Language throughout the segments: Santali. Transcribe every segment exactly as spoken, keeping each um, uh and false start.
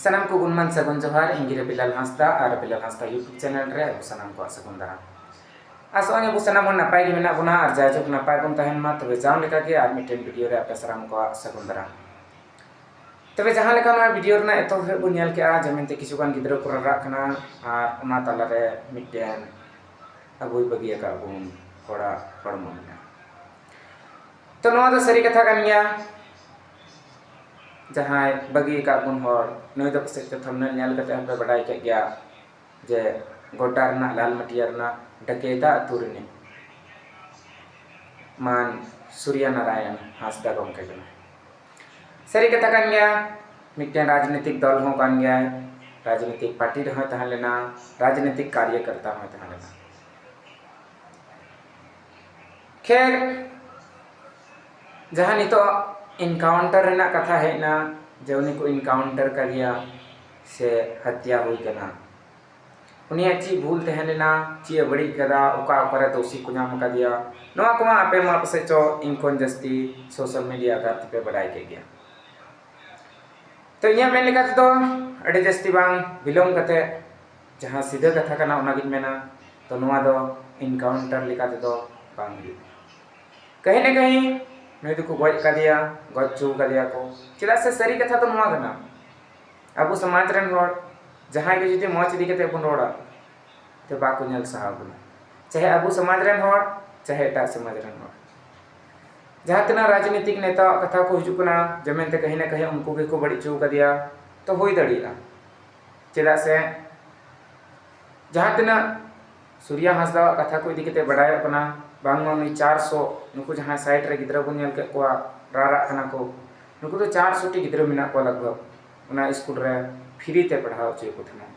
ᱥᱟᱱᱟᱢ ᱠᱚ ᱜᱩᱱᱢᱟᱱ ᱥᱟᱹᱜᱩᱱ ᱡᱚᱦᱟᱨ᱾ ᱤᱧ ᱜᱮ ᱨᱮ ᱵᱤᱞᱟᱞ ᱦᱟᱸᱥᱫᱟ ᱟᱨ ᱵᱤᱞᱟᱞ ᱦᱟᱸᱥᱫᱟ YouTube channel ᱨᱮ ᱟᱵᱚ ᱥᱟᱱᱟᱢ ᱠᱚᱣᱟᱜ ᱥᱟᱹᱜᱩᱱ ᱫᱟᱨᱟᱢ᱾ ᱟᱥᱚᱜ ᱟᱹᱧ ᱟᱵᱚ ᱥᱟᱱᱟᱢ ᱦᱚᱲ ᱱᱟᱯᱟᱭ ᱜᱮ ᱢᱮᱱᱟᱜ ᱵᱚᱱᱟ ᱟᱨ ᱡᱟᱭᱡᱩᱜᱽ ᱱᱟᱯᱟᱭ ᱵᱚᱱ ᱛᱟᱦᱮᱱ ᱢᱟ᱾ ᱛᱚᱵᱮ ᱡᱟᱣ ᱞᱮᱠᱟ ᱜᱮ ᱟᱨ ᱢᱤᱫᱴᱮᱱ video ᱨᱮ ᱟᱯᱮ ᱥᱟᱱᱟᱢ ᱠᱚᱣᱟᱜ ᱥᱟᱹᱜᱩᱱ ᱫᱟᱨᱟᱢ᱾ ᱛᱚᱵᱮ ᱡᱟᱦᱟᱸ ᱞᱮᱠᱟ ᱱᱚᱣᱟ video ᱨᱮᱱᱟᱜ ᱮᱛᱚᱦᱚᱵ ᱨᱮ ᱵᱚᱱ ᱧᱮᱞ ᱠᱮᱜᱼᱟ ᱡᱮ ᱢᱮᱱᱛᱮ ᱠᱤᱪᱷᱩ ᱜᱟᱱ ᱜᱤᱫᱽᱨᱟᱹ ᱠᱚ ᱨᱟᱨᱟᱜ ᱠᱟᱱᱟ ᱟᱨ ᱚᱱᱟ ᱛᱟᱞᱟᱨᱮ ᱢᱤᱫᱴᱮᱱ ᱟᱵᱚᱭ ᱵᱟᱹᱜᱤ ᱟᱠᱟᱫ ᱵᱚᱱ ᱦᱚᱲᱟᱜ ᱦᱚᱲᱢᱚ ᱢᱮᱱᱟᱜᱼᱟ᱾ ᱛᱚ ᱱᱚᱣᱟ ᱫᱚ ᱥᱟᱹᱨᱤ ᱠᱟᱛᱷᱟ ᱠᱟᱱ ᱜᱮᱭᱟ᱾ ᱡᱟᱦᱟᱸᱭ ᱵᱟᱹᱜᱤ ᱟᱠᱟᱫ ᱵᱚᱱ ᱦᱚᱲ, ᱱᱩᱭ ᱫᱚ ᱯᱟᱥᱮᱡ ᱛᱮ thumbnail ᱧᱮᱞ ᱠᱟᱛᱮ ᱦᱚᱸᱯᱮ ᱵᱟᱰᱟᱭ ᱠᱮᱫ ᱜᱮᱭᱟ ᱡᱮ ᱜᱚᱰᱰᱟ ᱨᱮᱱᱟᱜ ᱞᱟᱞᱢᱟᱹᱴᱤᱭᱟ ᱨᱮᱱᱟᱜ ᱰᱟᱹᱠᱮᱭᱛᱟ ᱟᱹᱛᱩ ᱨᱤᱱᱤᱡ ᱢᱟᱱ ᱥᱩᱨᱭᱟ ᱱᱟᱨᱟᱭᱚᱱ ᱦᱟᱸᱥᱫᱟ ᱜᱚᱢᱠᱮ ᱠᱟᱱᱟᱭ᱾ ᱥᱟᱹᱨᱤ ᱠᱟᱛᱷᱟ ᱠᱟᱱ ᱜᱮᱭᱟ, ᱢᱤᱫᱴᱮᱱ ᱨᱟᱡᱽᱱᱤᱛᱤᱠ ᱫᱚᱞ ᱦᱚᱸ ᱠᱟᱱ ᱜᱮᱭᱟᱭ, ᱨᱟᱡᱽᱱᱤᱛᱤᱠ ᱯᱟᱨᱴᱤ ᱨᱮᱦᱚᱸᱭ ᱛᱟᱦᱮᱸ ᱞᱮᱱᱟ, ᱨᱟᱡᱽᱱᱤᱛᱤᱠ ᱠᱟᱨᱭᱚᱠᱚᱨᱛᱟ ᱦᱚᱸᱭ ᱛᱟᱦᱮᱸ ᱞᱮᱱᱟ᱾ ᱠᱷᱮᱨ, ᱡᱟᱦᱟᱸ ᱱᱤᱛᱚᱜ encounter ᱨᱮᱱᱟᱜ ᱠᱟᱛᱷᱟ ᱦᱮᱡ ᱮᱱᱟ, ᱡᱮ ᱩᱱᱤ ᱠᱚ encounter ᱠᱟᱫᱮᱭᱟ ᱥᱮ ᱦᱚᱛᱭᱟ ᱦᱩᱭ ᱠᱟᱱᱟ, ᱩᱱᱤᱭᱟᱜ ᱪᱮᱫ ᱵᱷᱩᱞ ᱛᱟᱦᱮᱸ ᱞᱮᱱᱟ, ᱪᱮᱫ ᱮ ᱵᱟᱹᱲᱤᱡ ᱠᱟᱫᱟ, ᱚᱠᱟ ᱚᱠᱟᱨᱮ ᱫᱳᱥᱤ ᱠᱚ ᱧᱟᱢ ᱟᱠᱟᱫᱮᱭᱟ, ᱱᱚᱣᱟ ᱠᱚᱢᱟ ᱟᱯᱮ ᱢᱟ ᱯᱟᱥᱮᱡ ᱪᱚ ᱤᱧ ᱠᱷᱚᱱ ᱡᱟᱹᱥᱛᱤ social media ᱟᱫᱷᱟᱨ ᱛᱮᱯᱮ ᱵᱟᱰᱟᱭ ᱠᱮᱫ ᱜᱮᱭᱟ᱾ ᱛᱚ ᱤᱧᱟᱹᱜ ᱢᱮᱱ ᱞᱮᱠᱟ ᱛᱮᱫᱚ ᱟᱹᱰᱤ ᱡᱟᱹᱥᱛᱤ ᱵᱟᱝ ᱵᱤᱞᱚᱢ ᱠᱟᱛᱮ ᱡᱟᱦᱟᱸ ᱥᱤᱫᱷᱟᱹ ᱠᱟᱛᱷᱟ ᱠᱟᱱᱟ ᱚᱱᱟᱜᱤᱧ ᱢᱮᱱᱟ᱾ ᱛᱚ ᱱᱚᱣᱟ ᱫᱚ encounter ᱞᱮᱠᱟ ᱛᱮᱫᱚ ᱵᱟᱝ ᱦᱩᱭᱩᱜᱼᱟ᱾ ᱠᱟᱹᱦᱤ ᱱᱟ ᱠᱟᱹᱦᱤ ᱱᱩᱭ ᱫᱚᱠᱚ ᱜᱚᱡ ᱠᱟᱫᱮᱭᱟ, ᱜᱚᱡ ᱦᱚᱪᱚ ᱠᱟᱫᱮᱭᱟ ᱠᱚ᱾ ᱪᱮᱫᱟᱜ ᱥᱮ ᱥᱟᱹᱨᱤ ᱠᱟᱛᱷᱟ ᱫᱚ ᱱᱚᱣᱟ ᱠᱟᱱᱟ, ᱟᱵᱚ ᱥᱚᱢᱟᱡᱽ ᱨᱮᱱ ᱦᱚᱲ ᱡᱟᱦᱟᱸᱭ ᱜᱮ ᱡᱩᱫᱤ ᱢᱚᱡᱽ ᱤᱫᱤ ᱠᱟᱛᱮ ᱵᱚᱱ ᱨᱚᱲᱟ, ᱛᱚ ᱵᱟᱠᱚ ᱧᱮᱞ ᱥᱟᱦᱟᱣ ᱵᱚᱱᱟ, ᱪᱟᱦᱮ ᱟᱵᱚ ᱥᱚᱢᱟᱡᱽ ᱨᱮᱱ ᱦᱚᱲ, ᱪᱟᱦᱮ ᱮᱴᱟᱜ ᱥᱚᱢᱟᱡᱽ ᱨᱮᱱ ᱦᱚᱲ᱾ ᱡᱟᱦᱟᱸ ᱛᱤᱱᱟᱹᱜ ᱨᱟᱡᱽᱱᱤᱛᱤᱠ ᱱᱮᱛᱟᱣᱟᱜ ᱠᱟᱛᱷᱟ ᱠᱚ ᱦᱤᱡᱩᱜ ᱠᱟᱱᱟ, ᱡᱮ ᱢᱮᱱᱛᱮ ᱠᱟᱹᱦᱤ ᱱᱟ ᱠᱟᱹᱦᱤ ᱩᱱᱠᱩ ᱜᱮᱠᱚ ᱵᱟᱹᱲᱤᱡ ᱦᱚᱪᱚ ᱠᱟᱫᱮᱭᱟ, ᱛᱚ ᱦᱩᱭ ᱫᱟᱲᱮᱭᱟᱜᱼᱟ᱾ ᱪᱮᱫᱟᱜ ᱥᱮ ᱡᱟᱦᱟᱸ ᱛᱤᱱᱟᱹᱜ ᱥᱩᱨᱭᱟ ᱦᱟᱸᱥᱫᱟᱣᱟᱜ ᱠᱟᱛᱷᱟ ᱠᱚ ᱤᱫᱤ ᱠᱟᱛᱮ ᱵᱟᱰᱟᱭᱚᱜ ᱠᱟᱱᱟ, ᱵᱟᱝᱢᱟ ᱩᱱᱤ ᱪᱟᱨᱥᱚ, ᱱᱩᱠᱩ ᱡᱟᱦᱟᱸᱭ side ᱨᱮ ᱜᱤᱫᱽᱨᱟᱹ ᱵᱚᱱ ᱧᱮᱞ ᱠᱮᱫ ᱠᱚᱣᱟ ᱨᱟᱨᱟᱜ ᱠᱟᱱᱟ ᱠᱚ, ᱱᱩᱠᱩ ᱫᱚ ᱪᱟᱨᱥᱚ ᱴᱤ ᱜᱤᱫᱽᱨᱟᱹ ᱢᱮᱱᱟᱜ ᱠᱚᱣᱟ ᱞᱟᱜᱽ ᱵᱷᱟᱜᱽ ᱚᱱᱟ ᱥᱠᱩᱞ ᱨᱮ free ᱛᱮ ᱯᱟᱲᱦᱟᱣ ᱦᱚᱪᱚᱭᱮᱫ ᱠᱚ ᱛᱟᱦᱮᱱᱟ᱾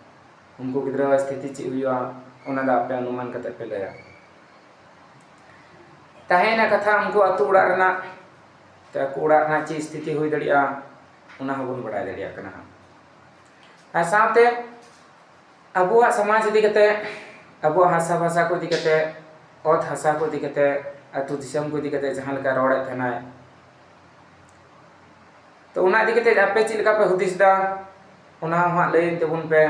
ᱩᱱᱠᱩ ᱜᱤᱫᱽᱨᱟᱹᱣᱟᱜ ᱥᱛᱷᱤᱛᱤ ᱪᱮᱫ ᱦᱩᱭᱩᱜᱼᱟ, ᱚᱱᱟ ᱫᱚ ᱟᱯᱮ ᱚᱱᱩᱢᱟᱱ ᱠᱟᱛᱮ ᱯᱮ ᱞᱟᱹᱭᱟ᱾ ᱛᱟᱦᱮᱸᱭᱮᱱᱟ ᱠᱟᱛᱷᱟ ᱩᱱᱠᱩ ᱟᱹᱛᱩ ᱚᱲᱟᱜ ᱨᱮᱱᱟᱜ, ᱛᱚ ᱟᱠᱚ ᱚᱲᱟᱜ ᱨᱮᱱᱟᱜ ᱪᱮᱫ ᱥᱛᱷᱤᱛᱤ ᱦᱩᱭ ᱫᱟᱲᱮᱭᱟᱜᱼᱟ, ᱚᱱᱟ ᱦᱚᱸᱵᱚᱱ ᱵᱟᱲᱟᱭ ᱫᱟᱲᱮᱭᱟᱜ ᱠᱟᱱᱟ ᱦᱟᱸᱜ᱾ ᱟᱨ ᱥᱟᱶᱛᱮ ᱟᱵᱚᱣᱟᱜ ᱥᱚᱢᱟᱡᱽ ᱤᱫᱤ ᱠᱟᱛᱮ, ᱟᱵᱚᱣᱟᱜ ᱦᱟᱥᱟ ᱵᱷᱟᱥᱟ ᱠᱚ ᱤᱫᱤ ᱠᱟᱛᱮ, ᱚᱛ ᱦᱟᱥᱟ ᱠᱚ ᱤᱫᱤ ᱠᱟᱛᱮ, ᱟᱹᱛᱩ ᱫᱤᱥᱚᱢ ᱠᱚ ᱤᱫᱤ ᱠᱟᱛᱮ ᱡᱟᱦᱟᱸ ᱞᱮᱠᱟ ᱨᱚᱲᱮᱫ ᱛᱟᱦᱮᱱᱟᱭ, ᱛᱚ ᱚᱱᱟ ᱤᱫᱤ ᱠᱟᱛᱮ ᱟᱯᱮ ᱪᱮᱫ ᱞᱮᱠᱟ ᱯᱮ ᱦᱩᱫᱤᱥ ᱮᱫᱟ? ᱚᱱᱟ ᱦᱚᱸ ᱦᱟᱸᱜ ᱞᱟᱹᱭᱟᱹᱧ ᱛᱟᱵᱚᱱ ᱯᱮ᱾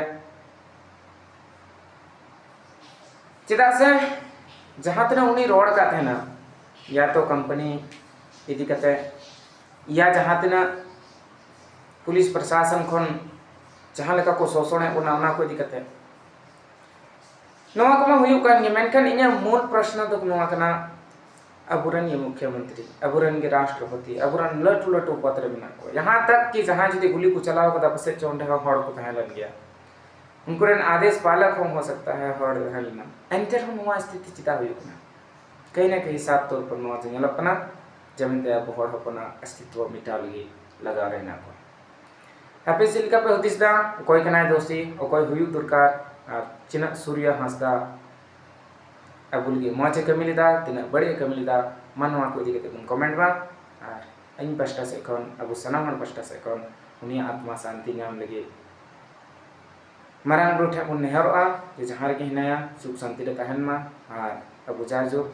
ᱪᱮᱫᱟᱜ ᱥᱮ ᱡᱟᱦᱟᱸ ᱛᱤᱱᱟᱹᱜ ᱩᱱᱤ ᱨᱚᱲ ᱟᱠᱟᱫ ᱛᱟᱦᱮᱱᱟ, ᱭᱟ ᱛᱚ ᱠᱳᱢᱯᱟᱱᱤ ᱤᱫᱤ ᱠᱟᱛᱮ, ᱭᱟ ᱡᱟᱦᱟᱸ ᱛᱤᱱᱟᱹᱜ ᱯᱩᱞᱤᱥ ᱯᱨᱚᱥᱟᱥᱚᱱ ᱠᱷᱚᱱ ᱡᱟᱦᱟᱸ ᱞᱮᱠᱟ ᱠᱚ ᱥᱳᱥᱚᱱᱮᱫ ᱵᱚᱱᱟ, ᱚᱱᱟ ᱠᱚ ᱤᱫᱤ ᱠᱟᱛᱮ, ᱱᱚᱣᱟ ᱠᱚᱢᱟ ᱦᱩᱭᱩᱜ ᱠᱟᱱ ᱜᱮ, ᱢᱮᱱᱠᱷᱟᱱ ᱤᱧᱟᱹᱜ ᱢᱩᱞ ᱯᱨᱚᱥᱱᱚ ᱫᱚ ᱱᱚᱣᱟ ᱠᱟᱱᱟ, ᱟᱵᱚᱨᱮᱱ ᱜᱮ ᱢᱩᱠᱷᱭᱚᱢᱚᱱᱛᱨᱤ, ᱟᱵᱚᱨᱮᱱ ᱜᱮ ᱨᱟᱥᱴᱨᱚᱯᱚᱛᱤ, ᱟᱵᱚᱨᱮᱱ ᱞᱟᱹᱴᱩ ᱞᱟᱹᱴᱩ ᱯᱚᱫᱽ ᱨᱮ ᱢᱮᱱᱟᱜ ᱠᱚᱣᱟ, ᱡᱟᱦᱟᱸ ᱛᱟᱠ ᱠᱤ ᱡᱟᱦᱟᱸᱭ ᱡᱩᱫᱤ ᱜᱩᱞᱤ ᱠᱚ ᱪᱟᱞᱟᱣ ᱠᱟᱫᱟ, ᱯᱟᱥᱮᱡ ᱪᱚ ᱚᱸᱰᱮ ᱦᱚᱸ ᱦᱚᱲ ᱠᱚ ᱛᱟᱦᱮᱸ ᱞᱮᱱ ᱜᱮᱭᱟ, ᱩᱱᱠᱩ ᱨᱮᱱ ᱟᱫᱮᱥ ᱯᱟᱞᱚᱠ ᱦᱚᱸ ᱦᱚ ᱥᱟᱠᱛᱟ ᱦᱟᱭ ᱦᱚᱲ ᱛᱟᱦᱮᱸ ᱞᱮᱱᱟ᱾ ᱮᱱᱛᱮ ᱨᱮᱦᱚᱸ ᱱᱚᱣᱟ ᱥᱛᱷᱤᱛᱤ ᱪᱮᱫᱟᱜ ᱦᱩᱭᱩᱜ ᱠᱟᱱᱟ? ᱠᱟᱹᱦᱤ ᱱᱟ ᱠᱟᱹᱦᱤ ᱥᱟᱯ ᱛᱚᱨ ᱯᱚᱨ ᱱᱚᱣᱟ ᱫᱚ ᱧᱮᱞᱚᱜ ᱠᱟᱱᱟ, ᱡᱮ ᱢᱮᱱᱛᱮ ᱟᱵᱚ ᱦᱚᱲ ᱦᱚᱯᱚᱱᱟᱜ ᱚᱥᱛᱤᱛᱣᱚ ᱢᱮᱴᱟᱣ ᱞᱟᱹᱜᱤᱫ ᱞᱟᱜᱟᱣ ᱨᱮ ᱦᱮᱱᱟᱜ ᱠᱚᱣᱟ᱾ ᱟᱯᱮ ᱪᱮᱫ ᱞᱮᱠᱟ ᱯᱮ ᱦᱩᱫᱤᱥ ᱫᱟ? ᱚᱠᱚᱭ ᱠᱟᱱᱟᱭ ᱫᱳᱥᱤ? ᱚᱠᱚᱭ ᱦᱩᱭᱩᱜ ᱫᱚᱨᱠᱟᱨ? ᱟᱨ ᱪᱮᱫᱟᱜ ᱥᱩᱨᱭᱟ ᱦᱟᱸᱥᱫᱟ ᱟᱵᱚ ᱞᱟᱹᱜᱤᱫ ᱢᱚᱡᱽ ᱮ ᱠᱟᱹᱢᱤ ᱞᱮᱫᱟ, ᱛᱤᱱᱟᱹᱜ ᱵᱟᱹᱲᱤᱡ ᱮ ᱠᱟᱹᱢᱤ ᱞᱮᱫᱟ, ᱢᱟ ᱱᱚᱣᱟ ᱠᱚ ᱤᱫᱤ ᱠᱟᱛᱮ ᱵᱚᱱ ᱠᱚᱢᱮᱱᱴ ᱢᱟ᱾ ᱟᱨ ᱤᱧ ᱯᱟᱥᱴᱟ ᱥᱮᱫ ᱠᱷᱚᱱ, ᱟᱵᱚ ᱥᱟᱱᱟᱢ ᱦᱚᱲ ᱯᱟᱥᱴᱟ ᱥᱮᱫ ᱠᱷᱚᱱ ᱩᱱᱤᱭᱟᱜ ᱟᱛᱢᱟ ᱥᱟᱱᱛᱤ ᱧᱟᱢ ᱞᱟᱹᱜᱤᱫ ᱢᱟᱨᱟᱝ ᱵᱩᱨᱩ ᱴᱷᱮᱱ ᱵᱚᱱ ᱱᱮᱦᱚᱨᱚᱜᱼᱟ ᱡᱮ ᱡᱟᱦᱟᱸ ᱨᱮᱜᱮ ᱦᱮᱱᱟᱭᱟ, ᱥᱩᱠ ᱥᱟᱱᱛᱤ ᱨᱮ ᱛᱟᱦᱮᱱ ᱢᱟ᱾ ᱟᱨ ᱟᱵᱚ ᱡᱟᱭᱡᱩᱜᱽ,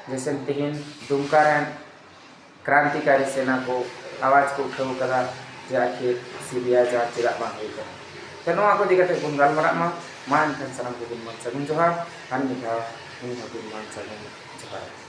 ᱡᱮᱭᱥᱮ ᱛᱮᱦᱮᱧ ᱫᱩᱢᱠᱟ ᱨᱮᱱ ᱠᱨᱟᱱᱛᱤᱠᱟᱨᱤ ᱥᱮᱱᱟ ᱠᱚ ᱟᱣᱟᱡᱽ ᱠᱚ ᱩᱴᱷᱟᱹᱣ ᱠᱟᱫᱟ ᱡᱮ ᱟᱹᱠᱷᱤᱨ ᱥᱤᱵᱤᱟᱭ ᱡᱟᱦᱟᱸ ᱪᱮᱫᱟᱜ ᱵᱟᱝ ᱦᱩᱭ ᱠᱟᱱᱟ᱾ ᱛᱚ ᱱᱚᱣᱟ ᱠᱚ ᱤᱫᱤ ᱠᱟᱛᱮ ᱵᱚᱱ ᱜᱟᱞᱢᱟᱨᱟᱜ ᱢᱟ᱾ ᱢᱟ ᱮᱱᱠᱷᱟᱱ ᱥᱟᱱᱟᱢ ᱠᱚᱵᱚᱱ ᱢᱟ ᱥᱟᱹᱜᱩᱱ ᱡᱚᱦᱟᱨ, ᱟᱨ ᱢᱤᱫ ᱫᱷᱟᱣ ᱩᱱᱤ ᱦᱚᱸᱵᱚᱱ ᱢᱟ ᱥᱟᱹᱜᱩᱱ ᱡᱚᱦᱟᱨ᱾